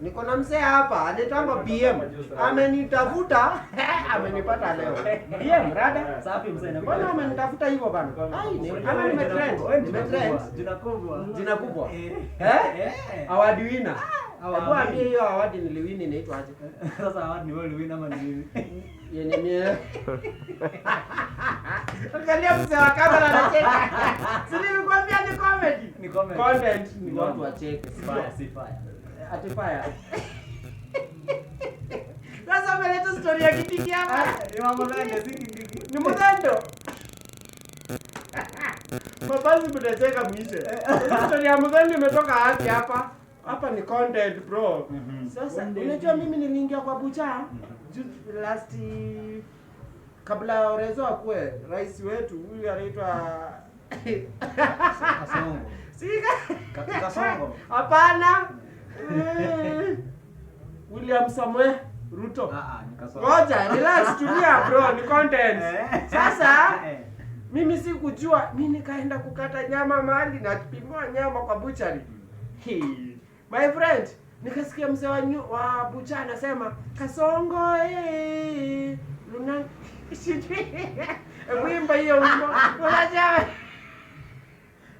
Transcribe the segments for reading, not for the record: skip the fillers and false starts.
Niko na mzee hapa anaitwa BM. Amenitafuta, amenipata leo. BM, rada. Safi mzee na Mbona umenitafuta hivyo bana? Ai, ama nimetrend. Nimetrend. Jina kubwa. Jina kubwa. Eh. Eh? Eh. Award winner. Award Hebu ambie hiyo award niliwin inaitwa aje? Sasa award ni wewe uliwin ama ni mimi? Yenye mie. Angalia mzee wa kamera anacheka. Si nilikwambia ni comedy. Ni comedy. Content ni Ni watu comedy. wacheke. Si fire, si fire. Ati fire. Sasa umeleta story ya Kindiki hapa. Ni mambo gani si Kindiki? Ni mudhendo. Mabazi mtacheka mwishe. Story ya mudhendo imetoka wapi hapa? Hapa ni content, bro. Sasa unajua mimi niliingia kwa bucha last kabla Orezo akuwe rais wetu, huyu anaitwa Kasongo. Sika. Kasongo. Hapana. William Samuel Ruto. Ah ah, ni Kasongo. Ngoja, relax, tulia bro, ni content. Sasa mimi sikujua, mi nikaenda kukata nyama mahali na kupimiwa nyama kwa buchari. Hey, my friend, nikasikia mzee wa bucha anasema Kasongo eh, luna sijui. Hebu imba hiyo wimbo. Unajua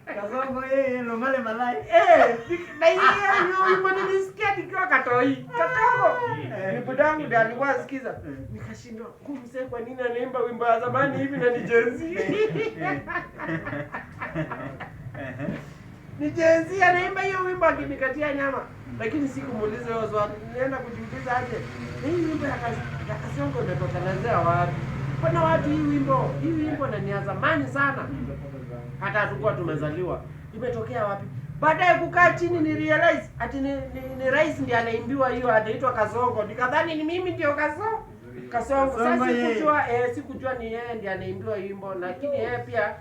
Kasongo yeye longale malai. Eh, na hiyo hiyo wimbo nilisikia nikiwa katoi. Katoko. Ni budangu ndiye alikuwa asikiza. Nikashindwa, huyu mzee kwa nini anaimba wimbo ya zamani hivi na ni Gen Z? Ni Gen Z anaimba hiyo wimbo akinikatia nyama. Lakini sikumuuliza hiyo swali. Nilienda kujiuliza aje. Hii wimbo ya Kasongo imetokelezea wapi? Mbona watu hii wimbo na ni ya zamani sana. Hata hatukuwa tumezaliwa. Imetokea wapi? Baadaye kukaa chini ni realize ati ni rais ndiye anaimbiwa hiyo, anaitwa Kasongo. Nikadhani ni mimi ndio Kasongo. Sasa Kasongo yeye. sikujua ni yeye ndiye anaimbiwa wimbo, lakini yeye pia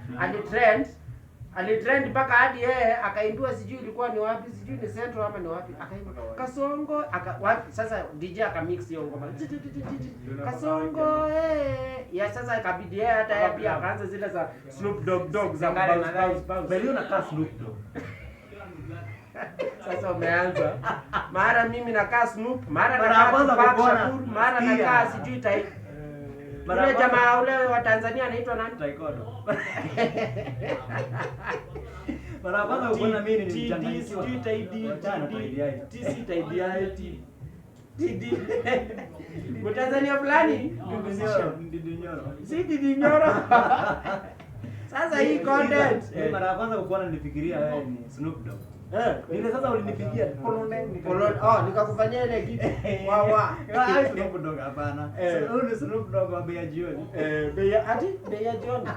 alitrend mpaka hadi yeye akaimbiwa, sijui ilikuwa ni wapi, sijui ni Central ama ni wapi, akaimba Kasongo wapi. Sasa DJ akamix hiyo ngoma Kasongo eh, ya sasa ikabidi yeye hata yeye pia akaanza zile za Snoop Dogg Dogg za Ngale bounce, malai. bounce, bounce. Belio na kaa Snoop Dogg. Sasa umeanza mara mimi nakaa Snoop, mara Mara ya nakaa kwanza Tupac kukuona. Shakur, mara Sikia. nakaa sijui tai Mara ya ule kwanza- jamaa ule wa Tanzania anaitwa nani? Taekwondo. Mara ya kwanza kukuona mimi T- D, nilichanganyikiwa. sijui tai D, Wachana T, tai D, D. T, C, tai D, I, T, T, D. Mtanzania fulani. Ndindi Nyoro, Ndindi Nyoro. Si Didi Nyoro. Sasa hii content. Mimi mara ya kwanza kukuona nilifikiria wewe ni Snoop Dogg. Eh. Ile sasa ulinipigia kolone. Oh, nikakufanyia ile kitu. Wa wa. Ah, Snoop Dogg hapana. Eh. Huyu ni Snoop Dogg wa bei ya jioni. Eh, bei ya ati bei ya jioni.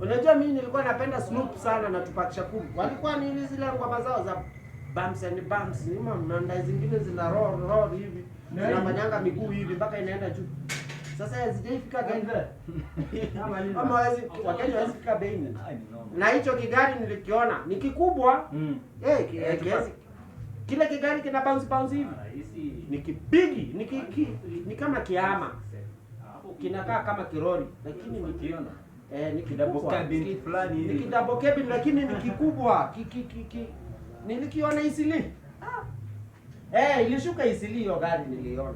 Unajua mimi nilikuwa napenda Snoop sana na Tupac Shakur. Walikuwa ni zile ngoma zao za bumps and bumps. Ni manda zingine zina roll roll hivi. Zinafanyanga miguu hivi mpaka inaenda juu. Sasa hazijaifika gani? Ama Wakenya hawezi fika bei ni. Ah, ni noma. Na hicho kigari nilikiona ni kikubwa. Eh, Eh, kiasi. Kile kigari kina bounce bounce hivi. Ni kibigi, ni kama kiama. Kinakaa kama kirori lakini ni Ukiona. Eh, ni Kidouble kikubwa. cabin fulani Ni hivi. kidouble cabin lakini ni kikubwa. Ki, ki, ki, ki. Nilikiona Eastleigh. Eh, ilishuka Eastleigh hiyo gari niliona.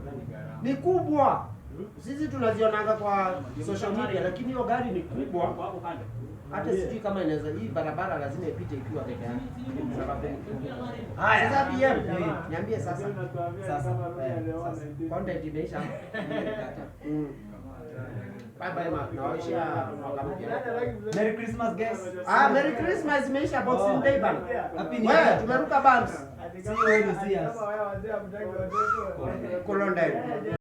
Ni kubwa. Sisi tunazionanga kwa social media lakini hiyo gari ni kubwa. Hata sijui kama inaweza, hii barabara lazima ipite ikiwa peke yake. Sababu ni kubwa. Haya. Sasa BM, niambie sasa. Sasa, sasa. Content imeisha. Bye bye ma. Nawaishia mwaka mpya. Merry Christmas, guys. Ah, Merry Christmas imeisha, Boxing Day bana. Happy New Wewe Year. tumeruka bumps. See you when you see us. Kolonda.